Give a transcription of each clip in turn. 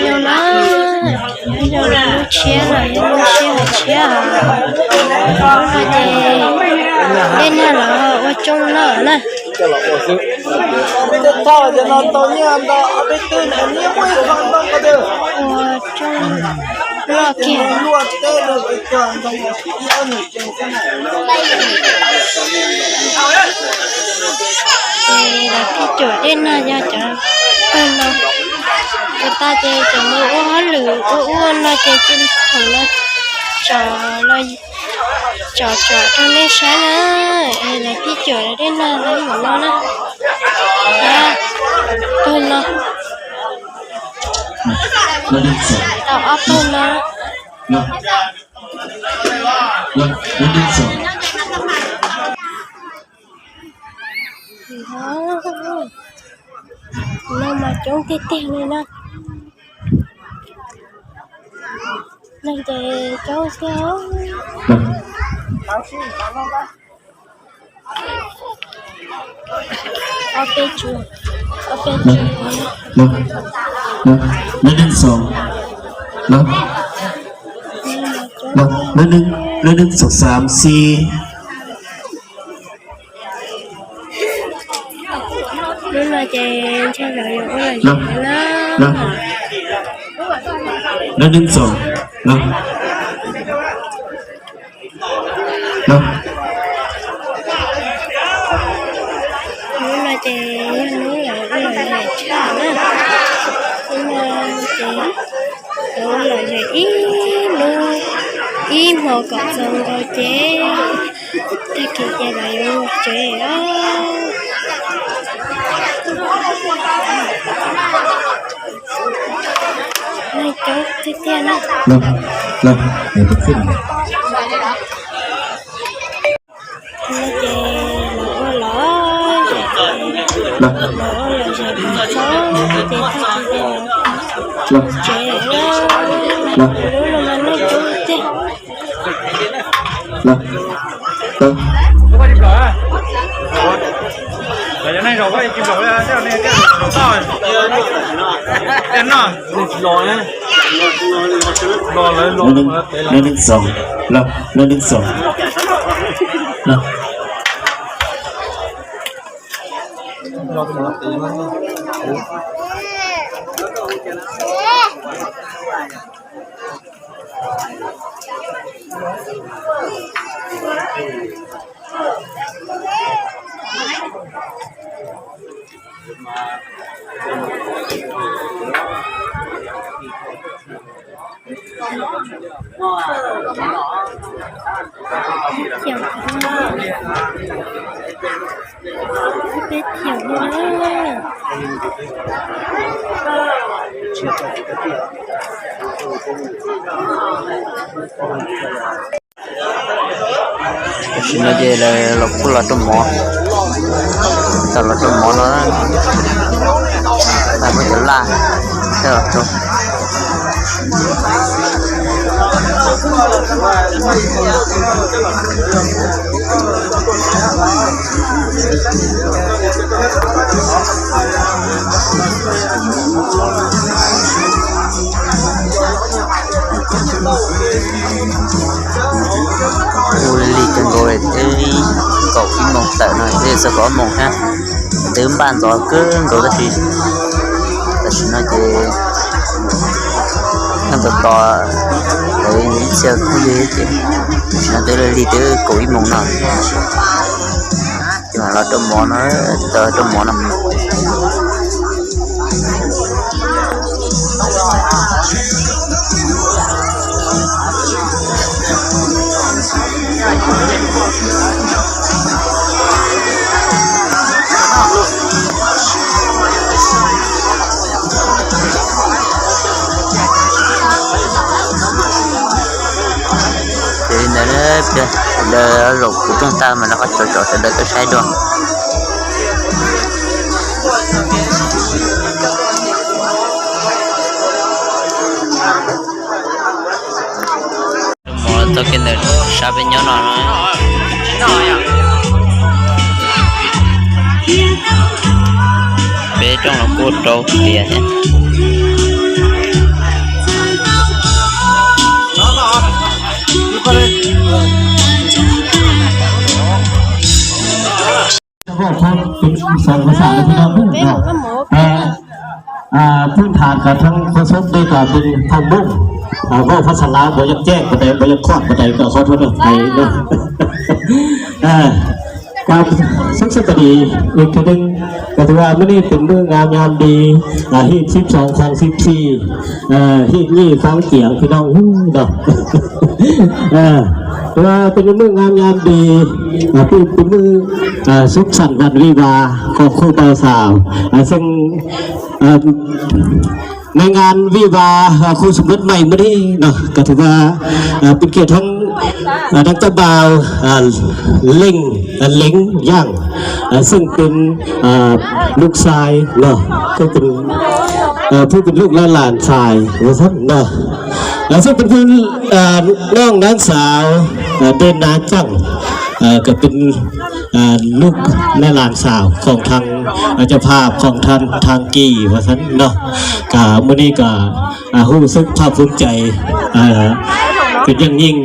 Yog na, yog lub tshiab los yog lub tshiab hauv tshiab hauv. Lub no ces dej nag los ua tsoo loj na. Ua tsoo loj kiag. Ces lawv pheej cuam dej nag yog cov pawg no. Cov tas ces cov mus ua hauj lwm ua ua no ces cia li khoom no tsom los tsom tsom rau nej saib na. Es lawv pheej cuam dej nag lawv mus no na. Pawg no tau ob pawg no. No mas coob tiag tiag li na. Neeg ces coob xwb. Ob peb tsuas, ob peb tsuas. Lawv neeg xoom, lawv, lawv neeg xoom xav xi. Lub no ces ntshe lawv yuav ua lawm na. Lawv neeg xoom, lawv. Hnub no ces yog hnub lawv ua lom zem tshaj na. Hnub no ces lawv ua lom zem ib hnub, ib hmo kom txog nkaus ces tag kis ces lawv yuav mus tsev os. Neeg coob tiag tiag na. No ces lawv ua lom zem, lawv ua lom zem txog ces tag kis ces lawv mus tsev na. Lub no mas neeg coob tiag. Lawv neeg xoom, lawv neeg xoom. Peb thiam no. Tam sim no ces lawv los kuj los rau mov, tam los rau mov no, muab cov laj thiab los rau. Ua lig kawg nkaus li, twb kaum ib moos tawm no, twb txog kaum ob moos thiab, twb npaj ntxov kawg nkaus tab sis tam sim no ces noj tos tos lawv ib txhia phooj ywg ces tam sim no twb lig twb kaum ib moos no. Ces mam los rau mov no, rau mov no. Ces li ntawd, sawv daws zaum kuv rooj tag mas rov qab tso, sawv daws tuaj saib dua. Mov txoj kev ntawm sab peb nyob no. Peb rooj los kuj rau tias thiab. Peb, a, peb tham kom thab khos xov dej kom peb thab npoob, a, vauj phab xas lav npua yeej ceeb pab dais, npua yeej khoj pab dais kom qhov thab noj thaiv no. Kab xub xub tas li, ib khab deeb, kab thov vam mub nej peb mub nkaam nyam li, hib xib xoom khoom xib xis, hib nyij faab ciam peb noj no. Thov vam peb mub nkaam nyam li, peb mub xub xam vam vi va, khoom khuj tau xaus, xeeb ในงานวิวาห์ คู่สมรสใหม่ เมื่อนี้เนาะ ก็ถือว่า เป็นเกียรติทั้ง ทั้งเจ้าบ่าว เล่ง เหล็งย่าง ซึ่งเป็น ลูกชายเนาะ ก็เป็น ผู้เป็นลูกและหลานชายว่าซั่นเนาะ ซึ่งเป็นผู้ น้องน้องสาว เดินนาจั่ง ก็เป็น ลูกและหลานสาวของทาง เจ้าภาพของท่านทางกี่ว่าซั่นเนาะ ก็มื้อนี้ก็ รู้สึกภาคภูมิใจ เป็นอย่างยิ่ง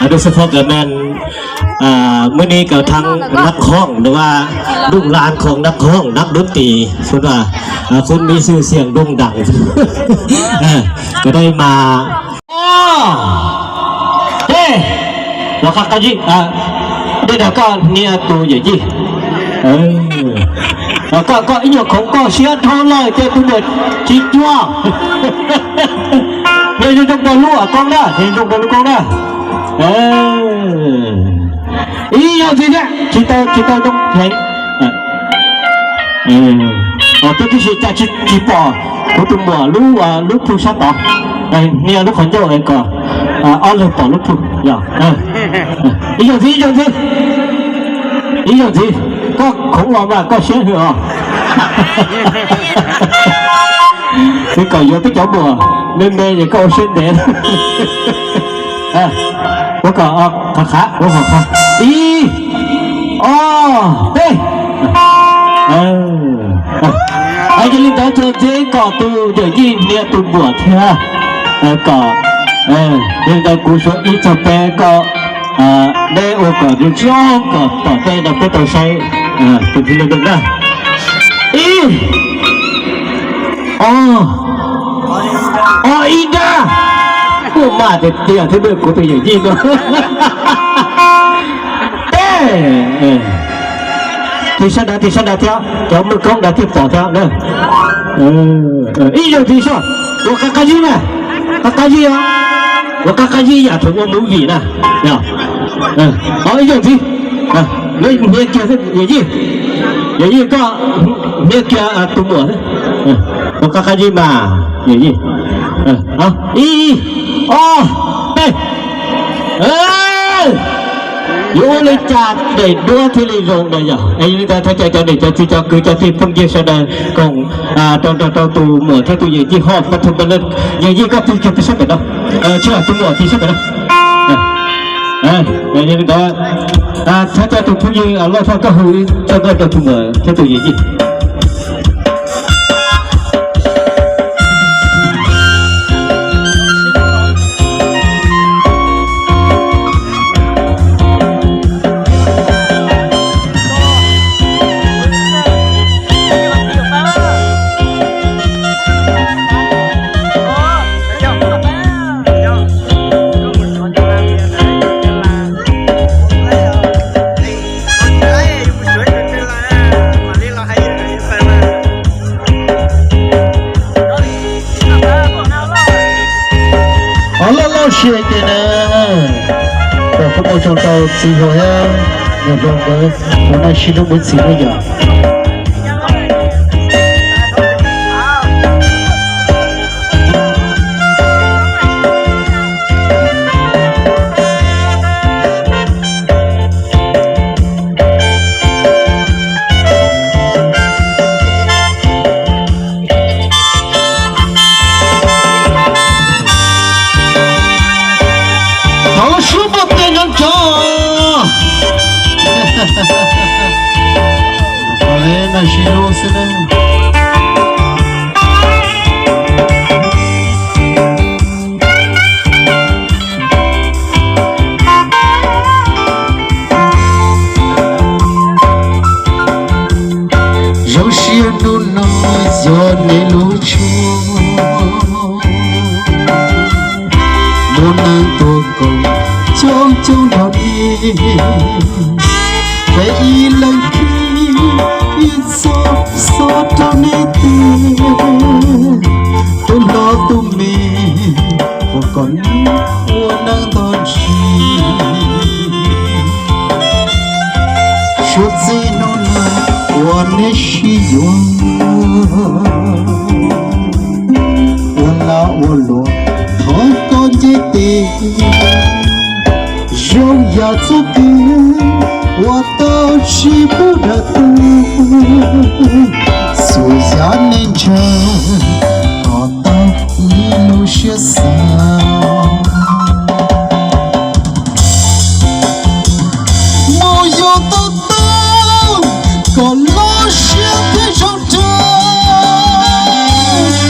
โดยเฉพาะก็แม่น มื้อนี้ก็ทั้งนักร้องหรือว่าลูกหลานของนักร้องนักดนตรี เพิ่นว่า คนมีชื่อเสียงโด่งดัง ก็ได้มา Ê, los qab qab zib, dej dag koj niag tus yawm yij. Koj, koj ib nyuag khoov koj siab dhau lawm ces tus muam tsis cuag. Niag zoo zoo rau lub koob na, niag zoo zoo rau lub koob na. Ib yam ntxiv thiab, tsis tau, tsis tau zoo heev. Twb tib si cas tsis pom kuv tus muam lub, lub plhu sab tod, niag lub qhov ncauj kom ob leeg pom lub plhu. Ib yam ntxiv, ib yam ntxiv, ib yam ntxiv, koj khoov los mas koj siab hwm os. Twb kom yuav peb cov muam me me es koj ua siab ntev. Ua kom qhav qhav, ua kom qhav. Ib, ob, peb. Yog li ntawd txuas ntxiv kom tus yawm yij nias tus muam thiab kom, yog li ntawd kuv suav ib txog peb kom deb ua kom zoo zoo kom tom tej no peb tau saib tus thib leej na. Ib, ob, ob ib nrab. Kuj mas tiag tiag thiab kuv tus yawm yij no. Peb, tig sab nrad, tig sab nrad thiab, cov muaj koob nrad thiaj pom thiab na. Ib zaug ntxiv soj, ua qab qab zib na, qab qab zib, ua qab qab zib yam thaum ua movie na. Ib zaug ntxiv, hnia kiag yawm yij, yawm yij koj hnia kiag tus muam, ua qab qab zib mas yawm yij. Ib, ob, peb. Yuav ua li cas daim duab thiaj li zoo na yog? Yog li ntawd thov caw cov niam cov txiv cov kwv cov tij phooj ywg sawv daws koom rau nrog rau tus muam thiab tus yawm yij ho pab thum pab leej. Yawm yij koj tig kiag tus sab pem no, tsis, tus muam tig sab pem no. Yog li ntawd thov caw tus phooj ywg Lauj Thoj koj hu ib txoj nkauj rau tus muam thiab tus yawm yij. Loj loj siab ces na, kom kuv mus tsoom rau txiv hluas thiab niam hluas nkawd mus noj sib hlub mus txiv lub yom. Thov lub suab npaj tes nrov nrov. Ua luaj thov koj nce tes, zoo yam txoj kev uas tau tsis pub dag tug, xuas yav neej tsawg kom tau ib lub siab xav. Mus yug tau tub kom lub siab thiaj zoo rau,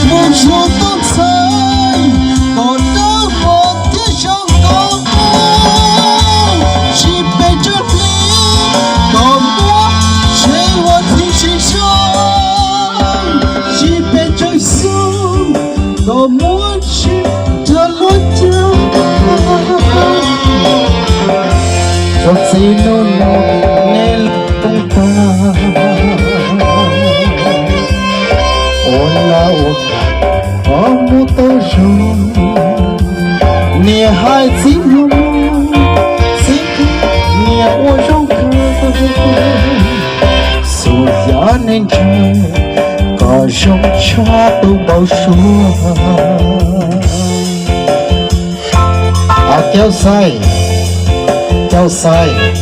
mus yug tau ntxhais kom dawb huv thiaj zoo nkauj, tsis pes tsawg hli kom muab tsev ua tib si zoo, tsis pes tsawg xyoo kom muab tsev rau lub caij. Suav txij hnub no nej lub rooj tag, ua laj ua kam mus tau zoo, niam hais txiv mloog, txiv niam ua zoo kawg, xuas yav neej tsawg kom zoo tshaj tub npau suav. Cauj xais, cauj xais,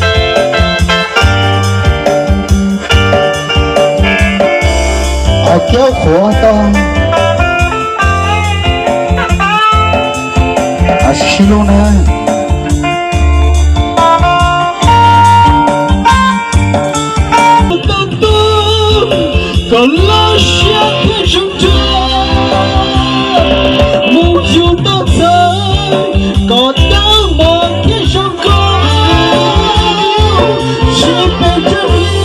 cauj qhuav tau, sib lub na. Kom lub siab thiaj zoo rau, mus yug tau ntxhais kom dawb huv thiaj zoo nkauj, tsis pes tsawg hli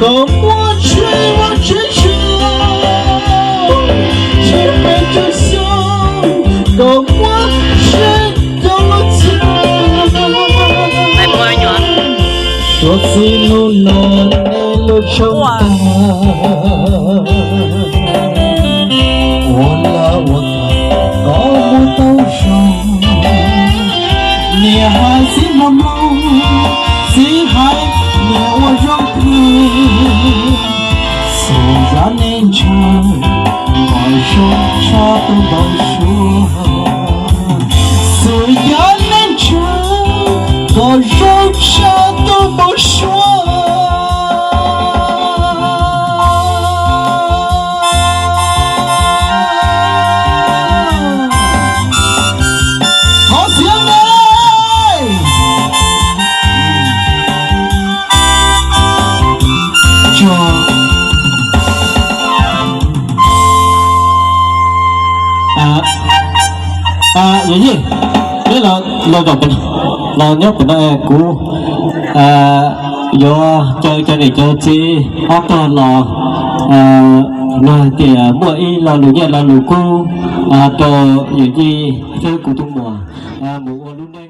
kom muab tsev ua tsev zoo, tsis pes tsawg xyoo kom muab tsev rau lub caij. Suav txij hnub no nej lub rooj tag, ua laj ua kam kom mus tau zoo, niam hais txiv mloog mloog, txiv hais niam ua zoo kawg, xuas yav neej tsawg kom zoo tshaj tub npau suav, xuas yav neej tsawg kom zoo tshaj tub npau suav. Thov xiav ne. Yog yij, peb los, los nyob pem no, kuv yuav caw cov niam cov txiv ob tog los, luag hais tias muaj ib lo lus nyiaj lo lus kub rau yawm yij thiab kuv tus muam mus ua lub neej